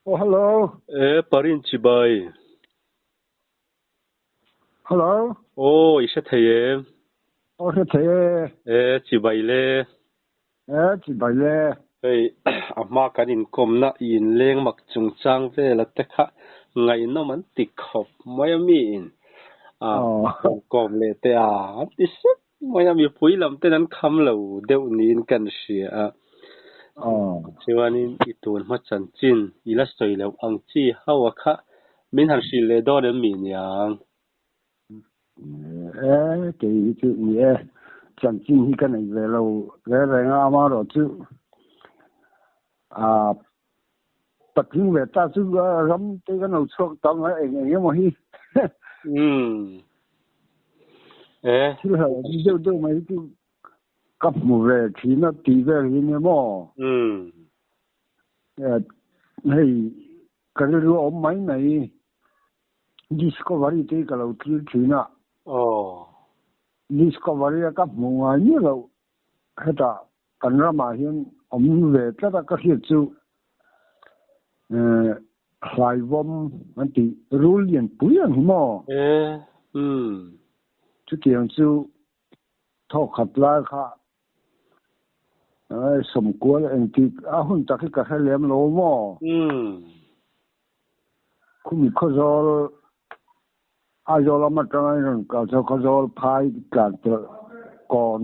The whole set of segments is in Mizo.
Oh, hello. E Parin chibai. Hello. Oh, i hre thei em? Oh, hre thei e. E chibai le. E chibai le. Hei, a hma kan inkawmna i inleng mak chungchang vela te kha ngaihnawm an ti khawp mai a mi in. A kawm leh te a an ti sep mai a, mipui lam ten an kham lo deuh niin kan hria a. Chuanin i tun hma chanchin i la sawi loh ang chi ho a kha min han hrilh leh dawn em mi niang? E, kei hi chu ni e, chanchin hi ka nei ve lo reng reng a, amaherawhchu a patling ve ta chu ram te kan lo chhuak tam a, eng eng emaw hi. Umm. E. Thil hlauh deuh deuh mai hi chu Ka hmu ve thin a tih vel hi nia maw? Hei ka rilru a awm mai mai. Discovery te hi ka lo thlir thin a. Discovery a ka hmuh ngai miah loh. Hetah kan ramah hian awm ve tlat a ka hriat chu hlaivawm an tih rul lian pui ang hi maw? Chutiang chu Thawk khat lai kha sawmkual engtik a hun tak hi ka hre lem lo maw? Khumi Khawzawl Aizawl lam atanga in rawn kal chho Khawzawl phai tlan pelh kawn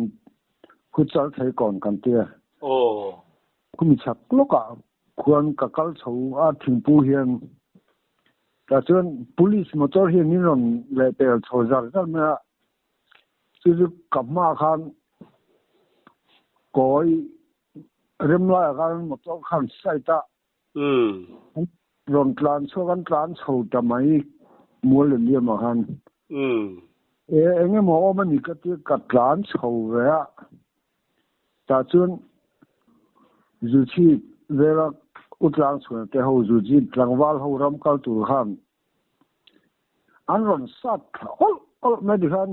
Futsal thei kawn kan tia. Khumi chhak lawkah khuan ka kal chho a thingpu hian tah chuan police motor hian in rawn lehpel chho zar zar mai a. Chu chu ka hma khan kawi rem laiah khan motor khan side a rawn tlan chhuak an tlan chho ta mai mual leh liamah khan e eng emaw awm a ni ka tia ka tlan chho ve a tah chuan Zuchhip vela u tlang chhuan te ho Zuchhip tlangval ho ram kal tur khan An rawn sat thla awlh awlh mai tikhan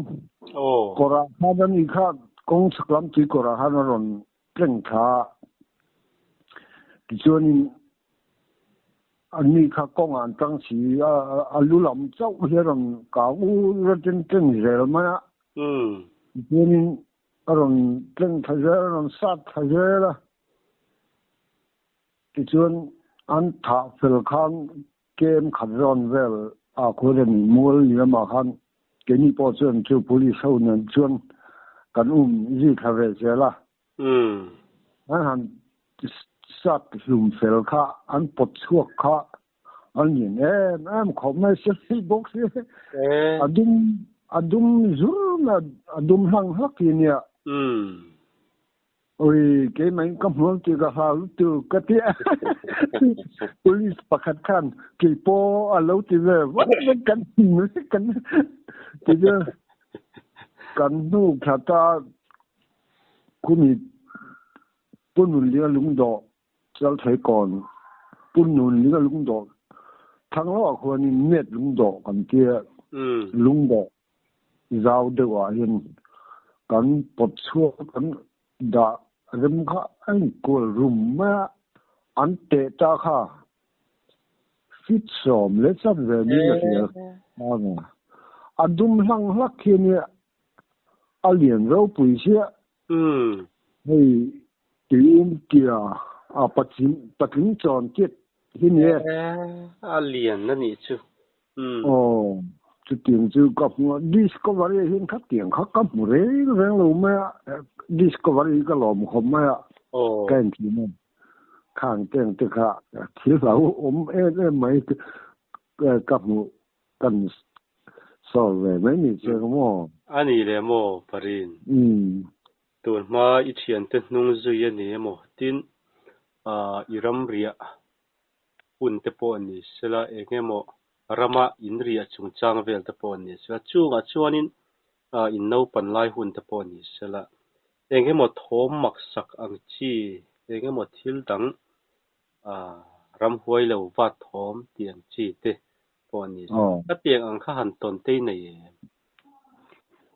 kawrah khan a ni kha kawng chhak lam tui kawrah khan a rawn tleng thla a. Tichuanin an ni kha kawngah an tang si a, a lu lam chauh hi a rawn kau ur atin tleng zel mai a. Tichuanin a rawn tleng thla zel, a rawn sat thla zel a. Tichuan an thah fel khan Kem khat zawn vel a khuan a ni. Mual liamah khan keini pawh chuan chu police ho nen chuan kan um zui thla ve zel a. An han sat hlum fel kha an pawt chhuak kha an lian em em khawp mai se hei bawk si a dum a dum zur mai a dum hlang hlak hi nia. Oi, keimah in ka hmuam ti ka hlau lutuk ka ti. Police pakhat khan kei pawh a lo ti ve vat vek kan kan ti chu kan hnu thla ta khumi Pununlinga lungdawh Chalthei kawn Pununlinga lungdawh Thangloah khuanin net lungdawh kan tia lungdawh Zau deuh ah hin kan pawt chuak kan dah rem kha a in kual rum mai a, an teh ta kha fit sawm leh chan ve niin ka hria. A dum hlang hlak khi nia a lian ropui chiah. Hei tuium tia a patling chawn tiat hi nia. A lian a nih chu. Aw, chutiang chu ka hmu a, Discovery ah hian khatiang kha ka hmu reng reng lo mai a, Discovery hi ka lawm khawp mai a, ka en thin a, khang te ang te kha thil hlauhawm em em mai ka hmuh kan sawi ve mai ni chiang maw? A ni leh maw Parin? Tun hma i thiante hnung zui a ni emaw tin i ram riah hun te pawh ni sela eng emaw rama in riah chungchang vel te pawh ni sela chungah chuanin in naupan lai hun te pawh ni sela eng emaw thawm maksak ang chi eng emaw thil dang ramhuai lo vat thawm tih ang chi te pawh ni sela ka tiang ang kha han tawn tei nei em?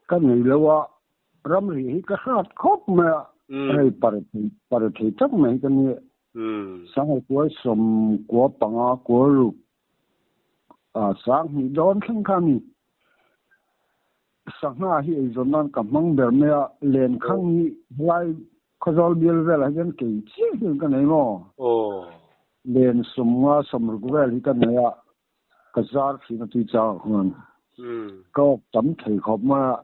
Ka nei lo a, ramri hi ka hrat khawp mai a, hei pare thei tak mai hi ka ni. Sanghal kuai 95 kua ruk 2000 dawn thleng kha ni. Sangha hi eizawn nan ka hmang ber mai a, len khang hi helai Khawzawl bial velah hian kei chiah hian ka nei maw? Len 50 60 vel hi ka nei a, ka zar thin a tui chang ah khuan ka awk tam thei khawp mai a.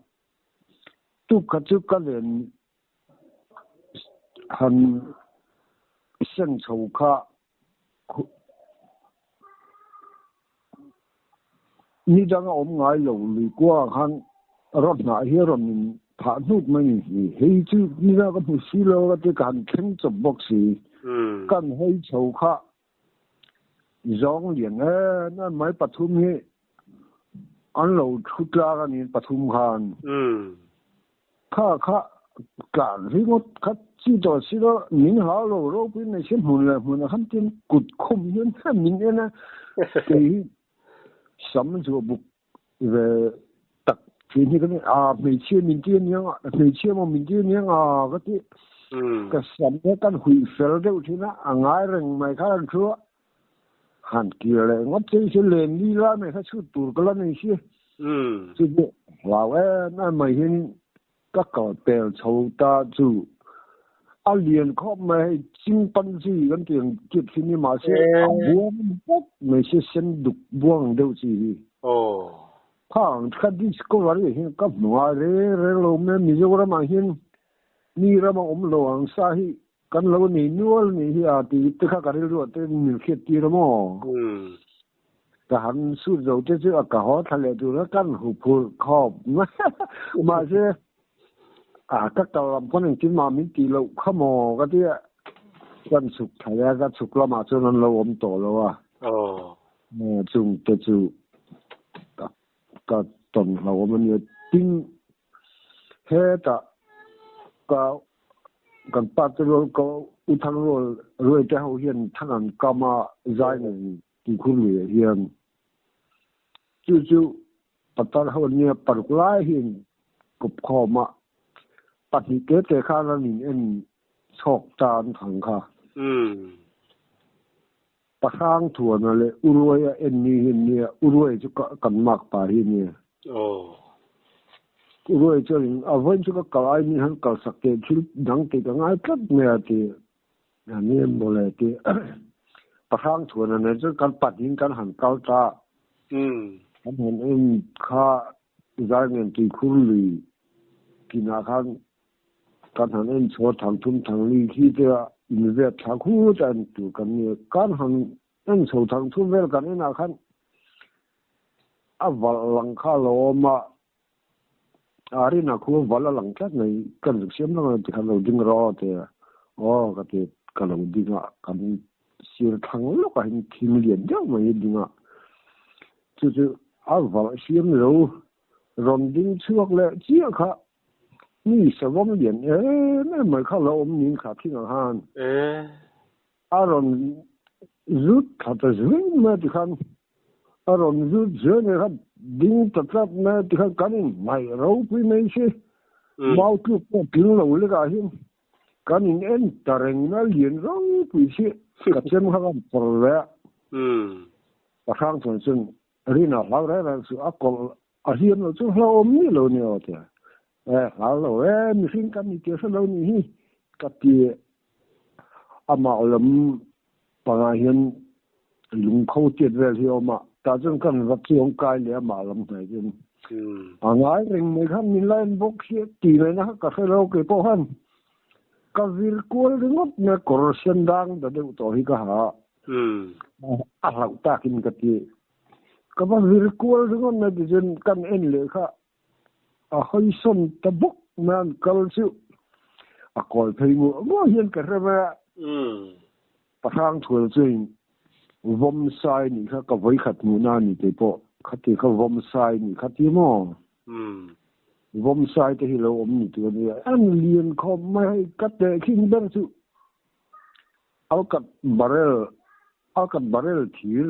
Tuk kha chu ka len han seng chho kha Ni dang a awm ngai lo lui kua ah khan rawn hnah hi a rawn in phah hnuk mai ni. Hei chu ni dang ka hmu si lo ka ti ka han thleng chawp bawk si. Kan hawi chho kha zawng lian em em mai pathum hi an lo thu tlang a ni pathum khan. Kha kha tlan ringawt kha chi tawh si lo, min hlau lo ropui mai si hmun leh hmun a khan tin kut khum hian min en a, kei hi sam zuah buk ve tak thin hi ka ni, a hmeichhia min ti aniang a, hmeichhia maw min ti aniang a ka ti, ka sam hi kan huih fel deuh thin a, a ngai reng mai kha an thu a, han kir leh ngawt che hi len li lai mai kha chhut tur ka la nei si. Chu chu hlau em em mai hian ka kal pel chho ta chu a lian khawp mai hei chimpanzee kan tih ang tih thin hi mahse a buang bawk mai se sen duk buang ang deuh chi hi. Kha ang kha discovery ah hian ka hmu ngai reng reng lo mai a Mizoram ah hian mi rama awm lo ang sa hi Kan lo nei nual nih hi a tih te kha ka rilru ah te min hriat tir a maw? Ka han sut zo te chu a ka haw thla leh tur a kan hu phurh khawp mahse a ka kal lam pawn engtin mah min tih loh kha maw ka ti a, kan chhuk thla a ka chhuk lamah chuan an lo awm tawh lo a, chung te chu ka tawn hlauhawm a nia tin hetah ka kan pa te rual ka u thang rual ruai te ho hian thang an kam a zai nei ti khur lui ah hian chu chu patar ho an nia paruk lai hi an kawp khawm a pahnih te te khan an in en chhawk ta an thang kha. Pahrang thuana leh Uruai a en ni hi an nia, Uruai chu kan mak pa hi a nia. Uruai chuan a vawiin chu ka kal ai min han kalsak teh thil dang tih ka ngai tlat mai a ti a ni em mawle ti. Pahrang thuana nen chuan kan pahnihin kan han kal ta a, kan han en kha Zaingen tuikhur lui kinah khan Kan han en chhuah thang thum thang li khi te a invet thla khut a en tur kan ni a. Kan han en chho thang thum vel kan enah khan a valh lang kha a lo awm a, a rinah khu a valh a lang tlat mai, kan zuk siam lang a tikhan lo ding rawh aw ti a, aw ka ti ka lo ding a, kan sir thlang lawkah hian thing lian deuh mai hi a ding a, chu chu a valh siam lo rawn ding chhuak leh chiah kha Mi savawm lian em em mai kha lo awm nin kha thing ang han. A rawn zut thla ta zuai mai a tikhan a rawn zut zuai mai kha ding ta tlat mai a tikhan kan in hnaih ropui mai si. Mau tluk pawh tling lo lek ah hian kan in en ta reng mai a lian ropui si ka chem kha kan phawrh ve a. Pahrang chuan chuan rin a hlau reng reng suh a kawlh A hliam lo chu hlauhawm ni lo ni aw tia. E hlau lo e, mihring kan ni tir hre lo nih hi ka ti. Amah lam pangah hian lungkho tiat vel hi a awm a, tah chuan kan va chuang kai leh amah lam hnaih chuan a ngai reng mai khan min la en bawk hi ti mai na kha ka hre lo kei pawh khan ka vir kual ringawt mai kawr sen dang da deuh tawh hi ka ha a, a hlauh takin ka ti. Ka va vir kual ringawt mai tichuan kan en leh kha a hawisawn ta bawk mai an kal chu a kawi phei muah muah hian ka hre mai a. Pahrang thual chuan vawm sai nih kha ka vawikhat hmuhna a ni tih pawh khati kha vawm sai nih kha ti maw? Vawm sai te hi lo awm ni tur a nia. An lian khawp mai hei ka tehkhin ber chu Alkat barrel Alkat barrel thir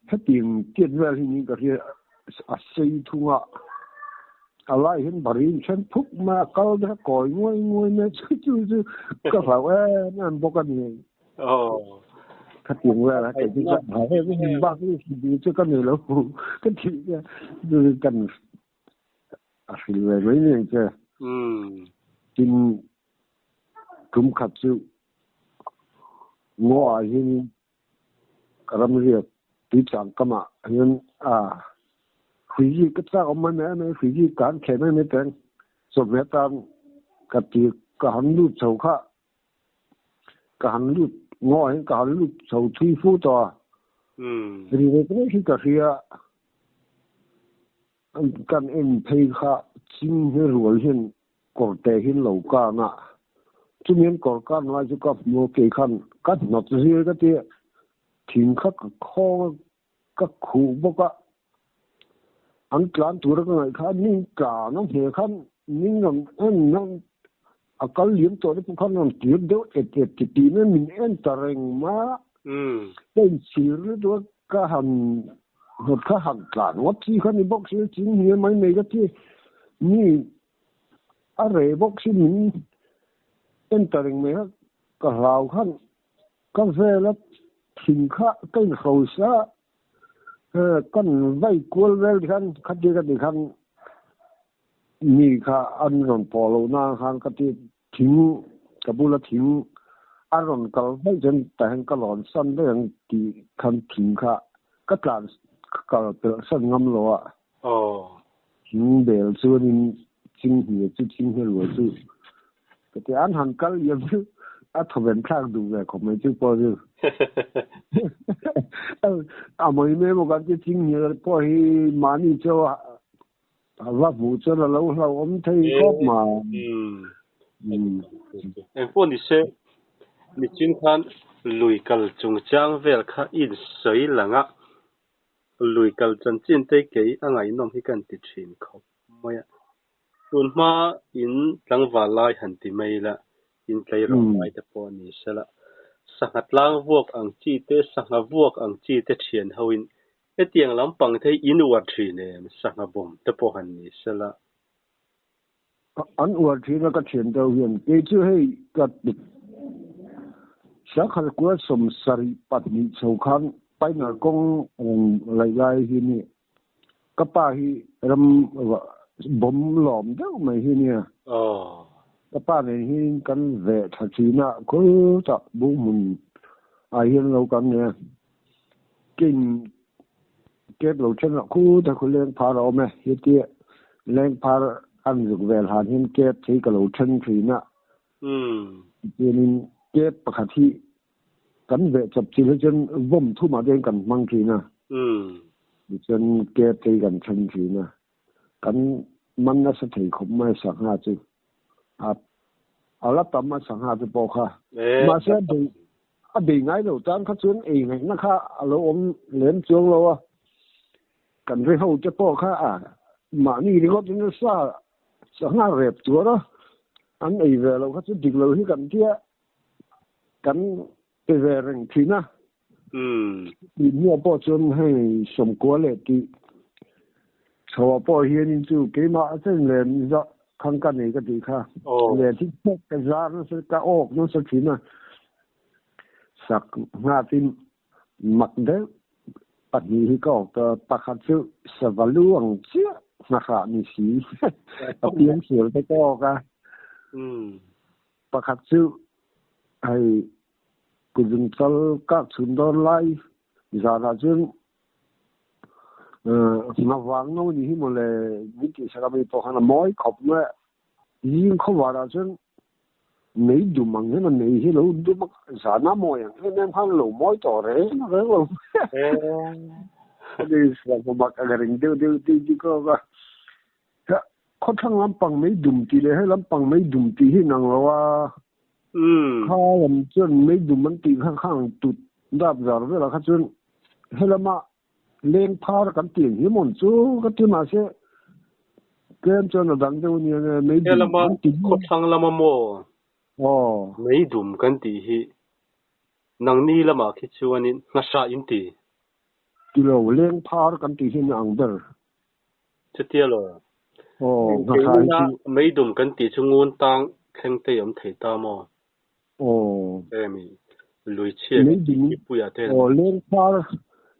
hetiang tiat vel hi niin ka hria a sei thung a, a lai hian barin then phuk mai a kal te kha kawi nguai nguai mai chu chu chu ka hlau em em bawk a ni. Oh. Kha tiang vel a kei chu ka hei hei bak hi si chu ka nei lo ka ti kan a hril ve mai ni ang che. Tin tum khat chu ngaw ah hian ka ram riak tuichang kamah hian a hruizi ka chak awm mai mai mai hruizi kan khe mai mai teng chawhmeh atan ka ti ka han lut chho kha ka han lut ngaw ah hian ka han lut chho thui fu tawh a ri ve mai hi ka hria kan en phei kha ching hi rual hian kawr te hi lo kan a chumi an kawr kan lai chu ka hmu a kei khan ka hnawt zir ka ti a thing kha ka khawng a ka khuh bawk a an tlan tura ka ngaih kha ning tlan a hne khan ning rawn en a a kal liam tawh te pawh khan rawn tir deuh et et ti tih mai min en ta reng mai a ka inchhir lutuk a ka han hnawt kha han tlan ngawt chi kha ni bawk si ching hnial mai mai ka ti mi a reh bawk si min en ta reng mai kha ka hlau khan ka vela thing kha ka inhrosa a kan vai kual vel khan khatia ka ti khan mi kha an rawn pawh loh na khan ka ti thing ka bula thing a rawn kal vaih chuan tah hian ka lawn san daih ang tih khan thing kha ka tlan kal pelh san ngam lo a. Thing bel chuanin chinghnia chu chinghnia rual chu ka ti a, an han kal liam chu a thawven thlak duh ve khawp mai chu pawh chu. A mai mai maw kan ti chinghnia pawh hi mahni chu a va hmuh chuan a lo hlauhawm thei khawp mai. Eng pawh ni se, nichin khan lui kal chungchang vel kha i insawi lang a, Lui kal chanchin te kei a ngaihnawm hi kan ti thin khawp mai a. Tun hma in tlangval lai han ti mai ila, in tleirawl lai te pawh ni sela, sangha tlang vuak ang chi te, sangha vuak ang chi te thian ho in hetiang lampang te hi in uar thin em, sangha bawm te pawh han ni sela. An uar thin a ka thian deuh hian kei chu hei ka Sanghal kua 72 chho khan Pioneer kawng reng laih lai hi ni ka pa hi ram bawm lawm deuh mai hi nia ka pa nen hian kan veh tha thin a khawtah buhhmun ah hian lo kan nia kei Kep lo then ah khu ta khu leng phar a awm e. Hetia leng phar an zuk vel han hian kep thei ka lo then thin a. Tichuanin kep pakhat hi kan veh chawp chil hi chuan vawm thumah te hian kan hmang thin a. Tichuan kep thei kan then thin a. Kan man nasa thei khawp mai sangha chu. A la tam a sangha te pawh kha. Mahse a bei ngai lo tan kha chuan ei ngaihna kha a lo awm lem chuang lo a, kan ri ho te pawh kha a mahni ringawt in nasa sangha rep tuar a, an ei ve lo kha chu dik lo hi kan tia kan pe ve reng thin a. Tih hnuah pawh chuan hei 90 leh tih chhoah pawh hianin chu keimah a chen lem zah khang ka nei ka tih kha leh thil phek ka zar nasa ka awk nasa thin a sak nghatin mak deuh pahnih hi ka awk ta pakhat chu sava lu ang chiah nghahrah ni si a piang sual te ka awk a pakhat chu hei kuzungchal kak chhun dawn lai zanah chuan Ngavang no ni hi mawle min tih sak a mi pawh khan a mawi khawp mai a, zing khawvarah chuan mei dum ang hian a mei hi lo dum a, zana mawi ang em em khan lo mawi tawh reng reng lo ani mak ang reng deuh deuh tih chu ka awm a, khawthlang lampang mei dum tih leh he lampang mei dum tih hi inang lo a, kha lam chuan mei dum an tih kha khang tut dap zar velah kha chuan Helama leng phar kan tih ang hi mawn chu ka ti mahse tlem chuan a dang deuh a nia nge mei dum Helama kan ti hi. Khawthlang lama maw? Aw. Mei dum kan tih hi nangni lamah khi chuanin nghasah in ti. Ti lo, leng phar kan tih hian a ang ber. Chutia lo. Aw, nghasah hi Keimina chu. Mei dum kan tih chu ngun tang thleng te i awm thei ta maw? Aw. Emi. Lui chhia Mei dum puia te aw leng phar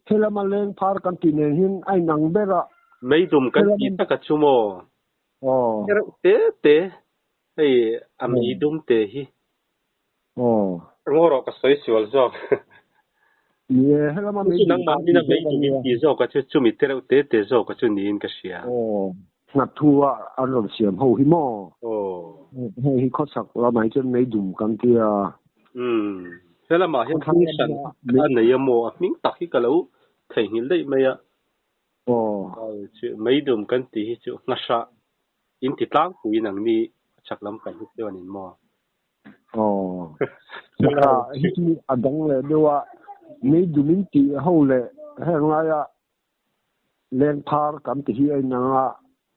helama leng phar kan ti nen hian a inang ber a. Mei dum kan ti taka chu maw? Aw. Reuh te te hei a mei dum te hi. Aw. Ngaw rawh ka sawi sual zawk. Ni e, helama mei Chu dum nangmah kan nina ti mei zawk a dum in nia. ti zawk a chu chumi te reuh te te zawk a chu niin ka hria. Aw. Nghathu a an rawn siam ho hi maw? Aw. Hei hi khawchhak lamah hi chuan mei dum kan ti a. Umm. Helamah hian Khawthlang hming hran lamah mei a nei a maw? A hming tak hi ka lo theihnghilh daih mai a. Aw. Chu mei dum kan tih hi chu nghahrah in ti tlangpuiin ang ni khawchhak lam kan hi chuan in maw? Aw. Nghahrah hi chu a dang leh deuh a, mei dum in tih ho leh heng laia leng phar kan ti hi a inang a,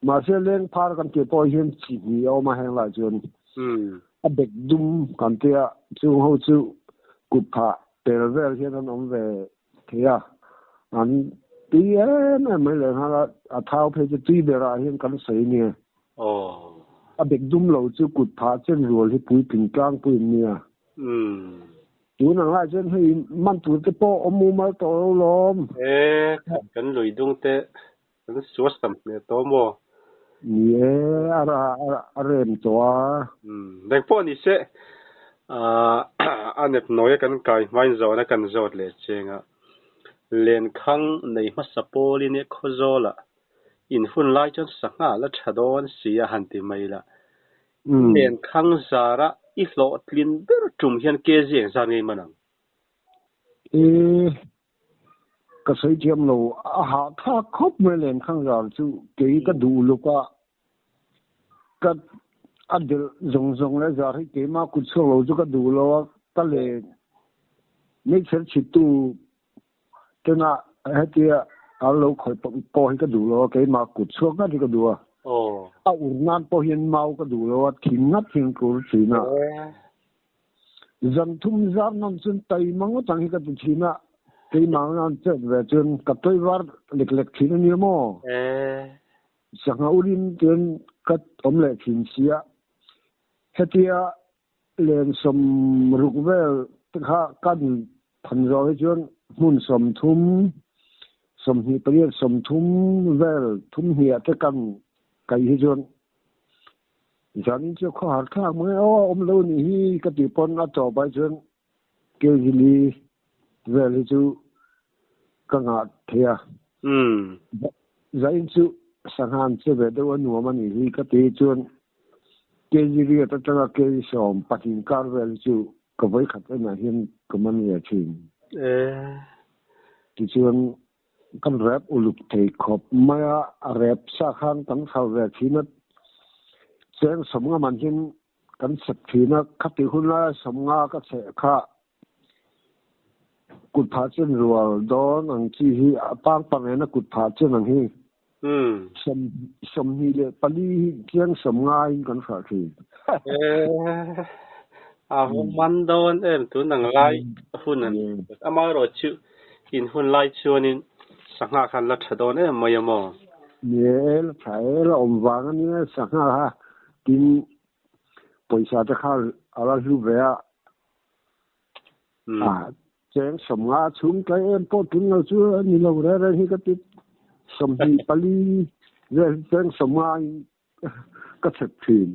mahse leng phar kan tih pawh hian chi hnih a awm a heng lai chuan a bek dum kan tia chung ho chu kut phah tel vel hian an awm ve thei a, an tui em em mai leh nghal a, a thau phei chu tui berah hian kan sawi nia. A bek dum lo chu kut phah chen rual hi puitling tlangpui an nia. Tun ang lai chuan hei man tur te pawh awm mumal tawh lo lawm. E, kan lui dung te kan suas tam hmel tawh maw? Ni e, a rem tawh a. Reng pawh ni se, a nep nawi a kan kai hmain zawhna kan zawt leh cheng a. Lenkhang nei hmasa pawlin e Khawzawlah in hun lai chuan sangha la tha dawn si a han ti mai la. Lenkhang zara i hlawhtlin ber tum hian kg engzat ngei man ang? E, ka sawi thiam lo. A hahthlak khawp mai lenkhang zar chu kei ka duh luk a, ka a delh zawng zawng leh zar hi keimah kut chhuak lo chu ka duh lo a, ka len meichher chhittu Tuna hetia an lo khawih pawh hi ka duh lo a, keimah kut chhuak ngat hi ka duh a. A ur nan pawh hian mau ka duh lo a, thing ngat hian ka ur thin a. Zan thum zar nawn chuan taima ngawt ang hi ka ti thin a, keimah nan chet ve chuan ka tawi var lek lek thin a nia maw? Sangha urin chuan ka awm leh thin si a, hetia Len 60 vel te kha kan than zawh hi chuan hmun 30, 28, 30 vel thum hniah te kan kaih hi chuan zanin chu khawhar thlak mai aw awm lo nih hi ka tih pawn a tawp ai chuan kg li vel hi chu ka ngah thei a. Zain chu sanghan che ve deuh a nuam a nih hi ka ti chuan kg riat atanga kg 12 kar vel hi chu ka vawi khat enah hian ka man ve thin. Tichuan kan rep uluk thei khawp mai a, a rep sa khan kan khal ve thin a, cheng 50 man hian kan chhek thin a, khati hun laia 50 ka chheh kha Kut phah chen rual dawn ang chi hi a pang pang ena kut phah chen ang hi 24 hi chiang 50 in kan hrah thin. A man dawn em tun ang lai hun an amaherawh chu in hun lai chuanin sangha khan la tha dawn em mai a maw? Ni e, la tha e, la awm vang a nia sangha kha tin pawisa te kha a la hlu ve a. A cheng 50 chhung tlai em pawh tling lo chu a ni lo reng reng hi ka ti 24 vel cheng 50 in ka chhek thin.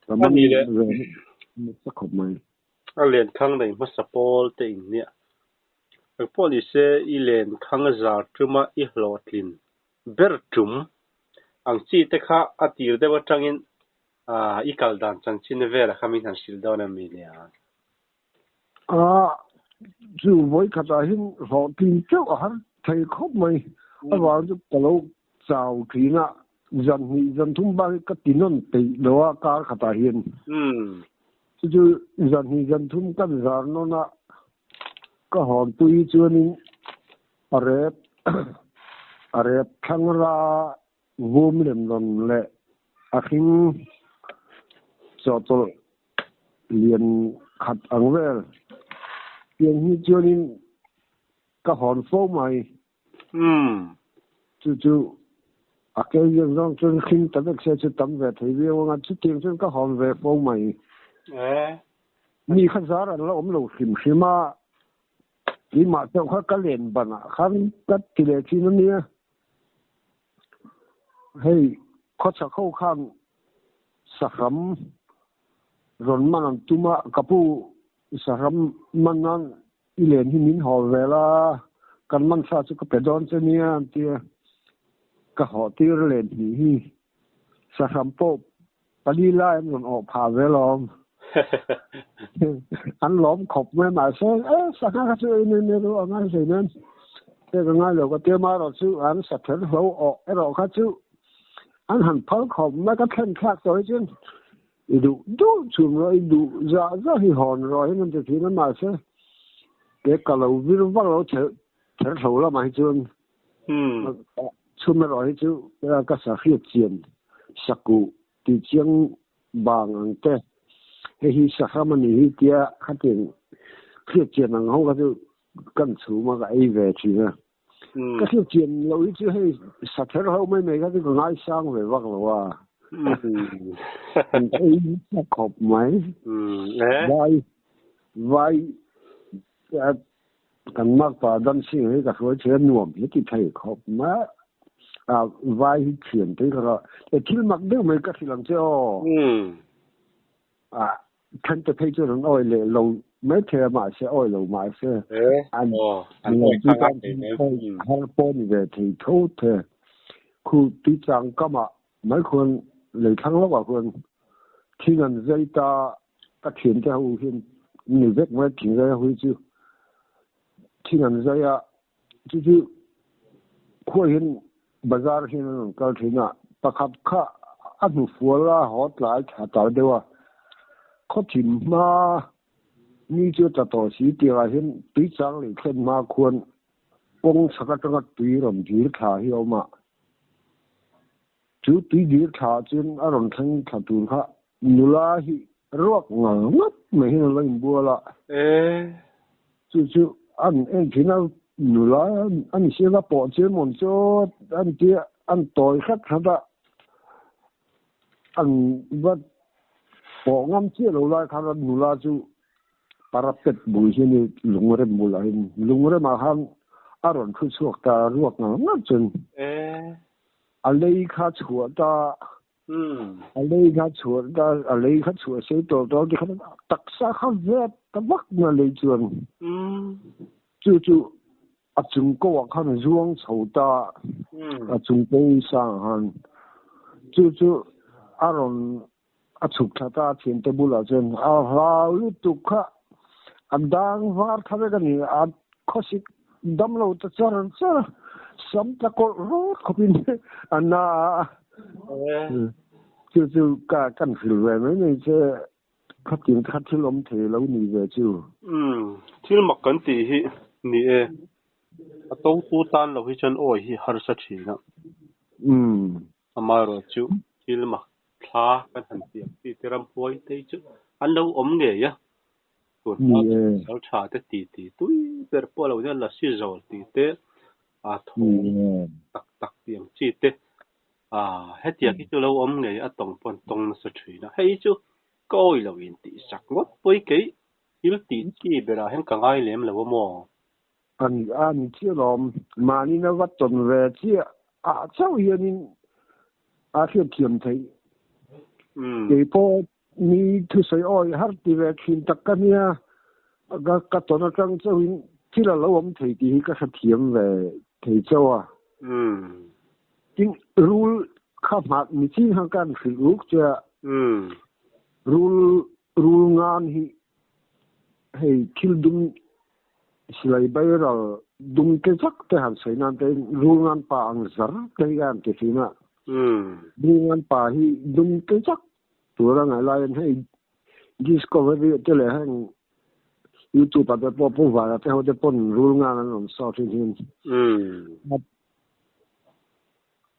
Ka man ve nasa khawp mai. A len khang nei hmasa pawl te in nia. Engpawh ni se i len khang zar tuma i hlawhtlin ber tum ang chi te kha a tir deuh atangin I kal dan chanchin vel a kha min han hrilh dawn em mi nia? A, chu vawi khatah hian hlawhtlin teuh a har thei khawp mai. Avang chu ka lo chau thin a, zan hnih zan thum bak hi ka ti nawn peih lo a kar khatah hian. Chu chu zan hnih zan thum kan zar nawn a, ka hawnpui chuanin a rep a rep thlangra Vum lem rawn leh a hring chawhtawlh lian khat ang vel pian hi chuanin ka hawn fo mai. Chu chu a ke ziak zawng chuan hring ta vek se chu tam ve thei viau ang a, chutiang chuan ka hawn ve fo mai. Mi kha zar an la awm lo hrim hrim a, keimah chauh kha ka len banah khan ka ti leh thin a nia. Hei khawchhak ho khan sahram rawn man an tum a, ka pu sahram man nan i len hi min haw vel a, kan man sa chu ka pe dawn che nia an ti a, ka haw tir len hnih hi sahram pawh pali lai an rawn awh phah vel awm. An lawm khawp mai mahse e sangha kha chu ei mai mai ru a ngai hlei nen pek a ngai lo ka tia marawh chu an sa ther hlo awh erawh kha chu an han phal khawp mai ka thlen thlak tawh hi chuan i duh duh chhum rawh i duh zah zah hi hawn rawh hian an ti thin a mahse ke ka lo vir vak lo ther ther hlo lamah hi chuan chhum erawh hi chu ka sa hriat chian sakuh tih chiang bang ang te hei hi sahram a nih hi tia khatiang hriat chian ang ho kha chu kan chhum a ka ei ve thin a. Ka hriat chian loh hi chu hei sa ther ho mai mai kha chu ka ngaisang ve vak lo a. An ei nasa khawp mai. Vai vai kan makpa dancing hi ka hruai thei a nuam hi ti thei khawp mai a vai hi thiam te kha e thil mak deuh mai ka hrilh ang che aw a then te phei chuan an awi leh lo mai thei a mahse awi lo mahse an an har pawh ni ve thei tho the khu tui chang kama mai khuan lei thlang lawkah khuan thing an zai ta ka thian te ho hian ni vek mai thing zai hui chu thing an zai a chu chu khua hian bazar hian an rawn kal thin a pakhat kha a hnu fual a haw tlai tha tal deuh a khaw thim hma ni chu a tla tawh si tirah hian tui chang lei thlen hma khuan kawng chhak atanga tui rawn dil thla hi a awm a. Chu tuidir thla chuan a rawn thleng thla tur kha nula hi ruak ngang ngawt mai hian a lo inbual a. Chu chu an en thin a, nula a ni sia ka pawh chian mawn chu an ti a, an tawi hrat hrat a, an va pawh ngam chiah lo lai khan a nula chu parapet bul hi a ni lungrem bulah hian lungremah khan a rawn thu chhuak ta ruak ngang ngawt chuan. A lei kha chhuah ta a lei kha chhuah ta a lei kha chhuah sei tawh tawh ti khan taksa kha vet ta vak na lei chuan chu chu a chung ko ah khan a zuang chho ta a chung ko sang han chu chu a rawn a chhuk thla ta a thiante bulah chuan a hlau lutuk kha a dang var tha vek a ni a khawsik dam lo ta char char a sam tla kawlh rawt khawpin a na a chu chu ka kan hrilh ve mai mai che khatin kha thil awm thei lo ni ve chu. Umm thil mak kan tih hi ni e a to tu tan lo hi chuan awi hi harsa thin a. Umm. Amaherawhchu thil mak thla kan han tih ang chi te ramhuai te hi chu an lo awm ngei a, tun hma sal tha te ti ti tui ber pawh a lo nia lasi zawl tih te a thaw tak tak tih ang chi te a hetiang hi chu lo awm ngei a tawng pawh an tawng nasa thin a, hei hi chu ka awi lo in tih sak ngawt pawi kei thil tih chi berah hian ka ngai lem lo a maw? An a ni chiah lawm. Mahni na va tawn ve chiah ah chauh hianin a hriatthiam theih. Kei pawh mi thusawi awi har ti ve thin tak ka nia, ka ka tawn atang chauhin thil a lo awm thei tih hi ka hrethiam ve thei chauh a. Tin, rul kha hmat ni chin khan ka han hrilh ruk che a, rul rul ngan hi hei thil dum Silai bairal dum te zak te han sawi nan te Rulngan pa ang zar te hi a han ti thin a. Rulngan pa hi dum te zak tur a ngaih laiin hei Discovery te leh heng YouTube ah te pawh Pu Vana te ho te pawn Rulngan an rawn sawi thin hin.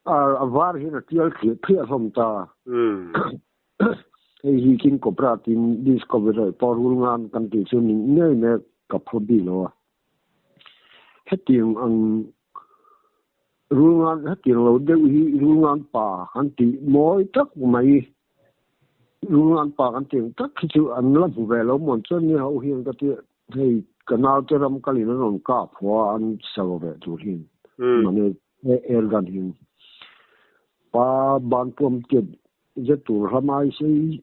A var hian a tial thliah thliah hlawm ta. Hei hi King Cobra tiin Discovery pawh rul ngan kan tih chu ni ngei mai ka phu bik lo a. Hetiang ang rul ngan hetiang lo deuh hi rul ngan pa an tih mawi tak mai. Rulngan pa kan tih ang tak hi chu an la hmu ve lo mawn chuan ni ho hian ka ti hei ka naute ram kalin an rawn kap haw a an savo ve tur hian mahni air gun hian pa ban puam tiat zet tur hlam ai sei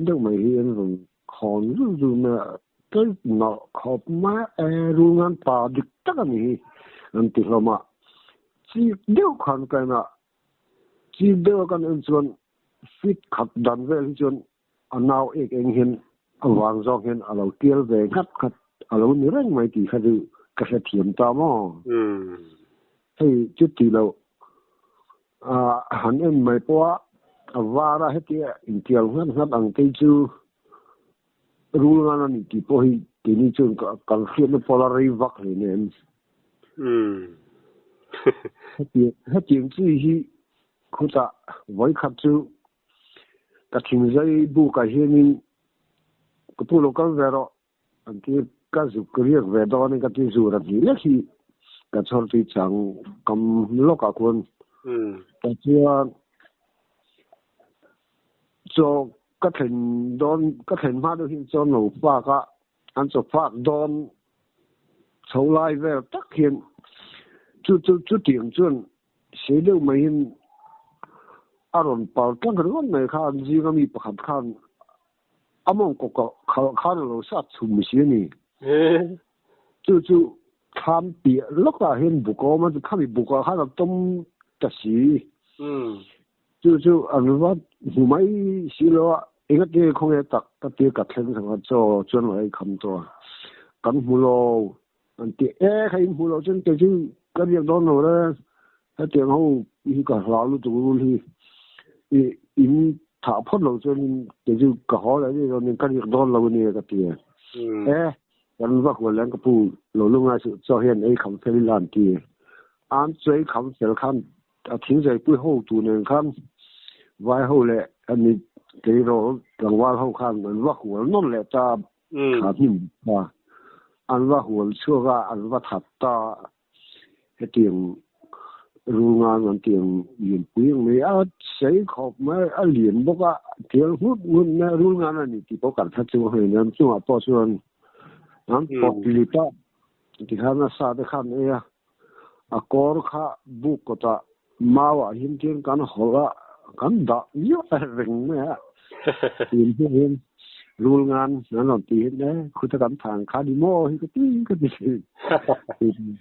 deuh mai hi an rawn khawn zul zul mai a tlem nalh khawp mai a Rulngan pa dik tak a ni hi an ti hlawm a chik deuh khan ka en a chik deuh a kan en chuan Fit khat dan vel hi chuan a nau ek eng hian a vang zawk hian a lo tial ve nghat nghat a lo ni reng mai tih kha chu ka hrethiam ta maw? Hei chuti lo han en mai pawh a, a var a hetia intial nghat nghat ang te chu rul ngan a ni tih pawh hi keini chuan kan hriatna pawh la rei vak hle nen. Hetiang chi hi Khutah vawikhat chu ka thingzai bukah hianin ka pu lo kal ve rawh an ti ka zuk ka riak ve dawn in ka ti zur a hnih lek hi ka chhawr tui chang kam lawkah khuan ta chuan chaw ka thlen dawn ka thlen hma deuh hian chuan lo fak a an chaw fak dawn chho lai vel tak hian chu chu chutiang chuan Sei deuh maiin a rawn pal tlang ringawt mai kha an zinga mi pakhat khan a mawngkaw khalh khan a lo sat chhum si a ni. Chu chu thlam piah lawkah hian buk a awm a, khami bukah khan a tawm ta si. Chu chu an va hmu mai si lo a, engati nge khawnge tak ka tir ka thleng chho a, chaw chuan lo ei kham tawh a, kan hmu lo. An ti e, kha in hmuh loh chuan kei chu ka riak dawn lo le, hetiang ho hi ka hlau lutuk rul hi i in thah phawt loh chuan kei chu ka haw leh daih dawn ka riak dawn lo a nia ka ti a. E, kan va hual leh ka pu lo lungai suh chaw hian ei kham fel ila an ti. An chu ei kham fel khan a thingzaipui ho tu nen khan vai ho leh ani tleirawl tlangval ho khan an va hual nawn leh ta Thla hnim ta. An va hual chhuak a, an va that ta. Hetiang rulngan an tih ang lianpui ang mai a sei khawp mai, a lian bawk a, tial nghut nghut mai a, rulngan a ni tih pawh kan hre chu hei nen chungah pawh chuan an pawt lip a, tikhan a sa te khan ei a, a kawr kha buk kawtah mauah hian chuan kan hawlh a, kan dah miah reng mai a, tun hnu hian rul ngan an rawn tih hian e khuta kan thang kha ni maw hi ka ti ka ti thin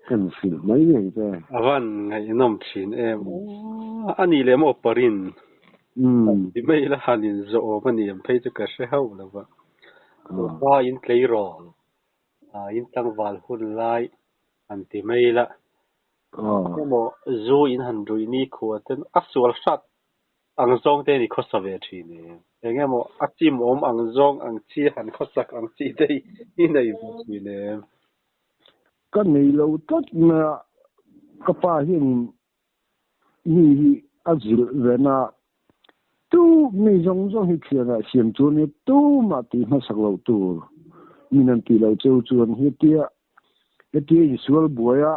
kan hrilh mai ngei che. A van ngaihnawm thin em aw, a nih leh maw parin ti mai ila han inzawh awm a ni ang phei chu ka hre hauh lo va, pa in tleirawl in tlangval hun lai han ti mai ila emaw zu in han ruih ni khua ten a sual hrat ang zawng te ni khawsa ve thin e. Eng emaw a chim awm ang zawng ang chi han khawsak ang chi te hi nei ve thin e. Ka nei lo tlat mai a, ka pa hian mi hi a zilh ve na tu mi zawng zawng hi thianah siam chu ania tumah tih hmasak loh tur min an tih loh cheu chuan hetia hetia insual buaia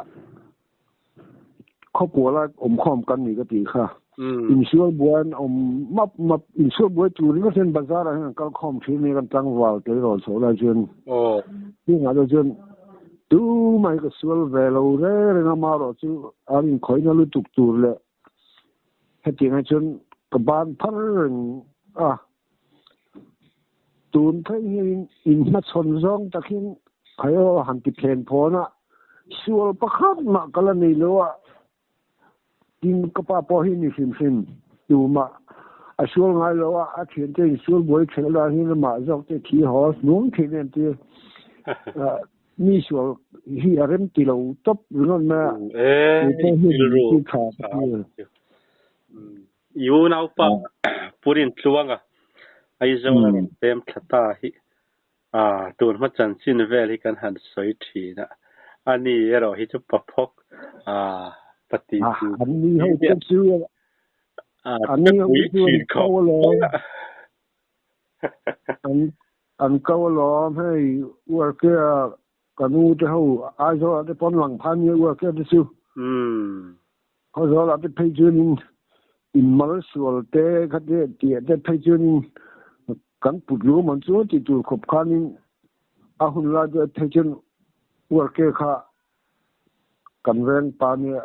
khawpuala awmkhawm kan ni ka tih kha insual buai an awm map map insual buai tur ringawt hian bazar ah hian an kal khawm thin ania kan tlangval tleirawl chhoh lai chuan chungah te chuan Tumah hi ka sual ve lo reng reng a, amaherawh chu an inkhawihna lutuk tur leh hetiang hi chuan ka ban phar reng a. Tun thleng hian inhmachhawn zawng tak hian khaio han ti phen phawn a, sual pakhat mah ka la nei lo a. Tin, ka pa pawh hi ni hrim hrim tumah a sual ngai lo a, a thiante insual buai thelh dan hian amah zawk te thi haw hnuang thin em tir. Mi sual hi a rem ti lo tawp ringawt mai a, tu pawh hian min ti tha ka ti. I unaupa Purin Tluanga Aizawl a rawn pem thla ta hi Tun hma chanchin vel hi kan han sawi thin a, a ni erawh hi chu paphawk pa ti tu An ni ho te chu an ni ho te chu an ko alawm an ko alawm hei uarke a ka nu te ho Aizawl ah te pawn lang phan nia uarke te chu Khawzawl ah te phei chuan in in mal sual te kha te tih te phei chuan in. Kan put lu man chu ti tur khawp khanin a hun lai te phei chuan worke kha kan veng pa nia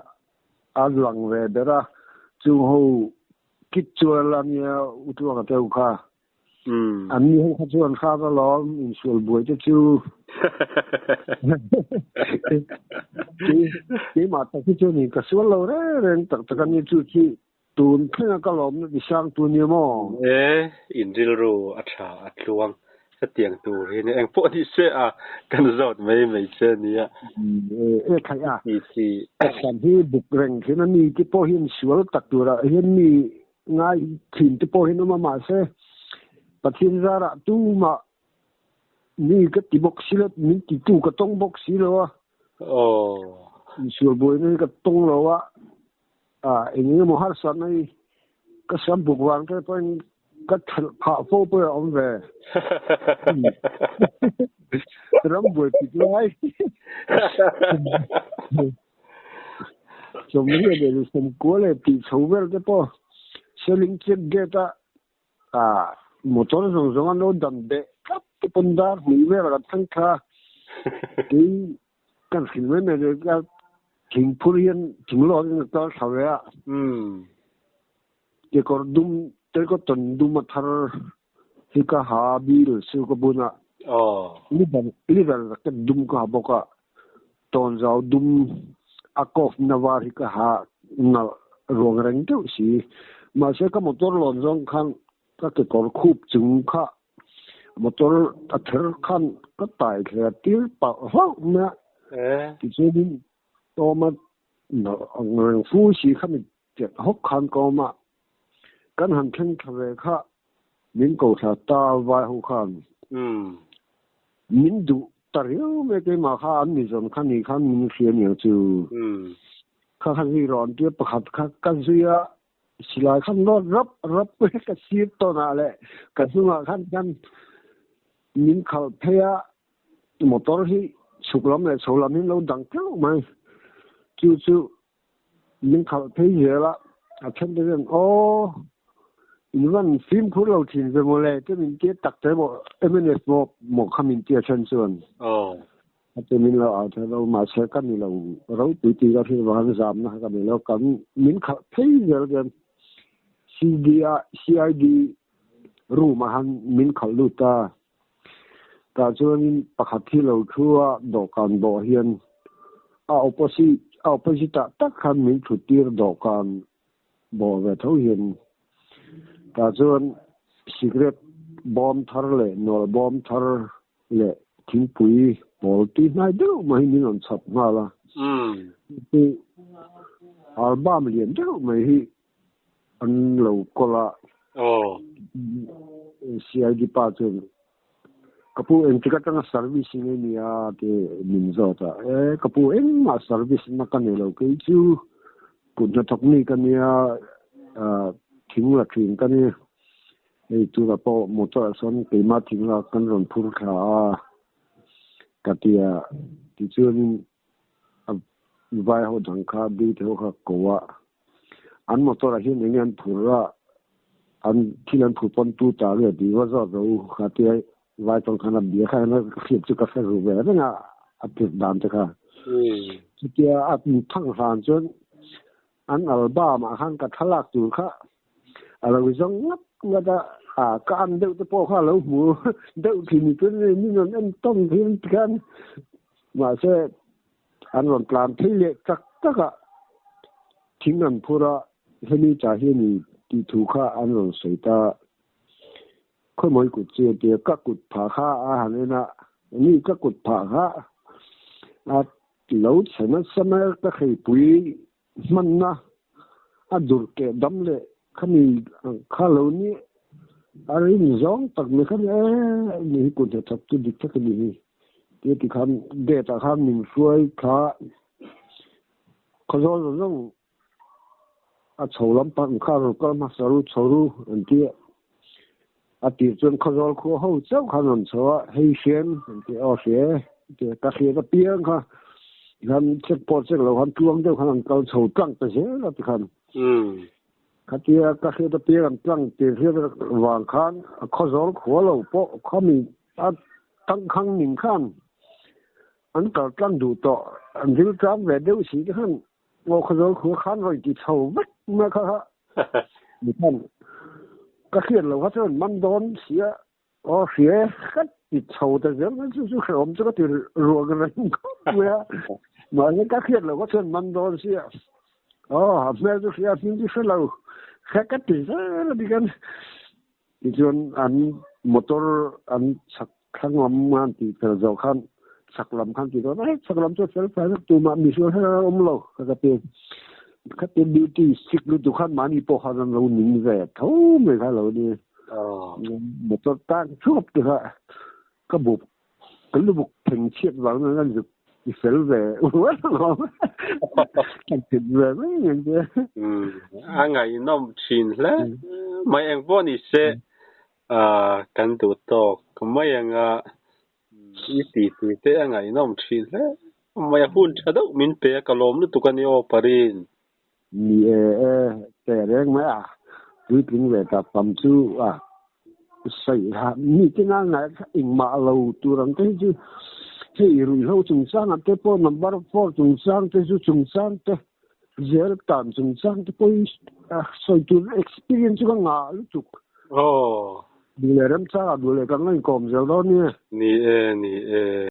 a lang ve ber a chung ho kit chuan la nia u tluanga te ho kha an ni ho kha chuan kha va lawm insual buai te chu keimah tak hi chuan in ka sual lo reng reng tak tak a ni chu chu Tun thlenga ka lawmna ti sang tu nia maw? E, in rilru a tha a tluang hetiang tur hi nia, engpawh ni se a kan zawt mai mai che nia. E thaih a, Pathian hi buk reng thin a mi te pawh hian sual tak turah hian mi ngai thin te pawh hian awm a mahse Pathian zarah tumah mi ka ti bawk si lo, min ti tu ka tawng bawk si lo a. Aw. Insual buaina hi ka tawng lo a. A eng eng emaw harsatna hi ka sam buk vang te pawhin ka thelh phah fo pawh a awm ve. Ram buai pit lai. Sawmriat leh sawmkua leh tih chho vel te pawh Seling check gate a motor zawng zawng an lo dan beh tlat te pawn dar hnih vel kan thleng thla. Kei Kan hrilh mai mai leh ka thingphur hian thinglawk in ka kal thla ve a. Kekawr dum tercotton dum a thar hi ka ha bil su ka bun a. Liver jacket dum ka ha bawk a. Tawnzau dum a cough na var hi ka ha nalh ruang reng deuh si. Mahse ka motor lawn zawng khan ka kekawr khup chung kha motor a ther khan ka tai thler tir palh hlauh mai a. Tichuanin Tawma ang reng fu si kha mi chet hawk khan ka awm a, kan han thleng thla ve kha min ko thla ta vai ho khan min duh ta riau mai keimah kha an mi zawn kha ni khan min hria niang chu. Kha kha zui rawh an tia pakhat kha ka zui a. Silai khan nawt rap rap ka sir tawn ah leh ka hnungah khan khan min khalh phei a, motor hi chhuk lam leh chho lam hi an lo dang tleuh mai. Chu chu min khalh phei zel a, a then te chuan aw in van fimkhur lo thin ve mawle te min tia tak te maw MNF maw maw kha min tia then chuan. A ti min lo au thei lo, mahse ka ni lo ropui tih ka hriat vang zamna kha ka nei lo, kan min khalh phei zel hian CD a CID room ah khan min khalh lut a, tah chuanin pakhat hi lo thu a dawhkan dawh hian a opposite a opposite ah tak khan min thut tir dawhkan bawh ve tho hian tah chuan cigarette bawm thar leh nual bawm thar leh thingpui pawl tui hnai deuh mai hi min rawn chhap nghal a. Chu album lian deuh mai hi an lo kawl a. CID pa chuan ka pu engtik atanga service nge ni a ti min zawt a. E ka pu engmah service na ka nei lo kei chu kut hnathawk mi ka nia thing la thin ka ni. Hei tunah pawh motor ah sawn keimah thingla kan rawn phur thla a ka ti a, tichuanin a vai ho dang kha duty ho kha ko a, an motor ah hian enge an phur a, an thil an phur pawn tu ta nge tih va zawt rawh u kha tia vai tawng khan a bia kha ka hriat chu ka hre ru ve reng a, a tirh dan te kha. Chutia a thang hlan chuan An album ah khan ka thlalak tur kha a lo zawng ngat ngat a, a ka an deuh te pawh kha a lo hmu deuh thin ni chuan min rawn en tawn thin tikhan mahse an rawn tlan phei leh tak tak a, thing an phur a, hemi cha hi a ni tih thu kha an rawn sawi ta. Khawmawi kut chu a ti a, ka kut phah kha a han en a, ni ka kut phah kha a lo chhe nasa mai a, ka hreipui hmanna a dur keh dam leh khami kha lo ni a rin zawng tak mai kha ni e, ni hi kut hnathawk chu dik tak a ni hi tia tikhan gate ah khan min hruai kha khawzawl zawng zawng A chho lampang kha rawn kal hmasa ru chho ru an ti a. A tir chuan Khawzawl khua ho chauh khan rawn chho a, hei hrian an ti a, aw hria e an ti a, ka hriat apiang kha tikhan check pawh check lo khan tluang deuh khan an kal chho tlang ta zel a tikhan. Khatia ka hriat apiang an tlang tir hriat vang khan Khawzawl khua lo pawh khami a tangkhang ning khan an kal tlang duh tawh. An ril tlang ve deuh si te khan aw Khawzawl khua khan rawn ti chho vek mai kha kha ni khan ka hriat lo kha chuan man dawn sia Aw hria e, ka ti chho ta zel mai chu chu hrehawm chu ka ti ruak reng khawp mai a. Mahse ka hriat loh kha chuan man dawn sia. Aw a hmel chu hria a hming chu hre lo. Hre ka ti zel a ni kan. Tichuan an motor an chhak thlang lam an tih fel zawh khan chhak lam khan ti dawn a, chhak lam chu fel fai vek tumah misual her a awm lo ka ka ti. Khatia duty sik lutuk khan mahni pawh khan an lo ning ve tho mai kha lo ni. Motor tang thuap te kha ka buk ka lubuk theng chhiat vang nan an zuk i fel ve uar alawm ka thit ve mai ang che. A ngaihnawm thin hle mai eng pawh ni se kan duh tawk mai anga i ti tui te a ngaihnawm thin hle mai a hun tha deuh min pe a ka lawm lutuk a ni aw Parin. Ni e e, teh reng mai a, puitling ve ta pam chu a sawi ha. Mi te ngai ngai kha engmah lo tur ang te hi chu hei ruihhlo chungchang ah te pawh number four chungchang te chu chungchang te zel tan chungchang te pawh hi sawi tur experience chu ka ngah lutuk. Aw. Duh leh remchang ah duh leh kan la inkawm zel dawn nia. Ni e, ni e.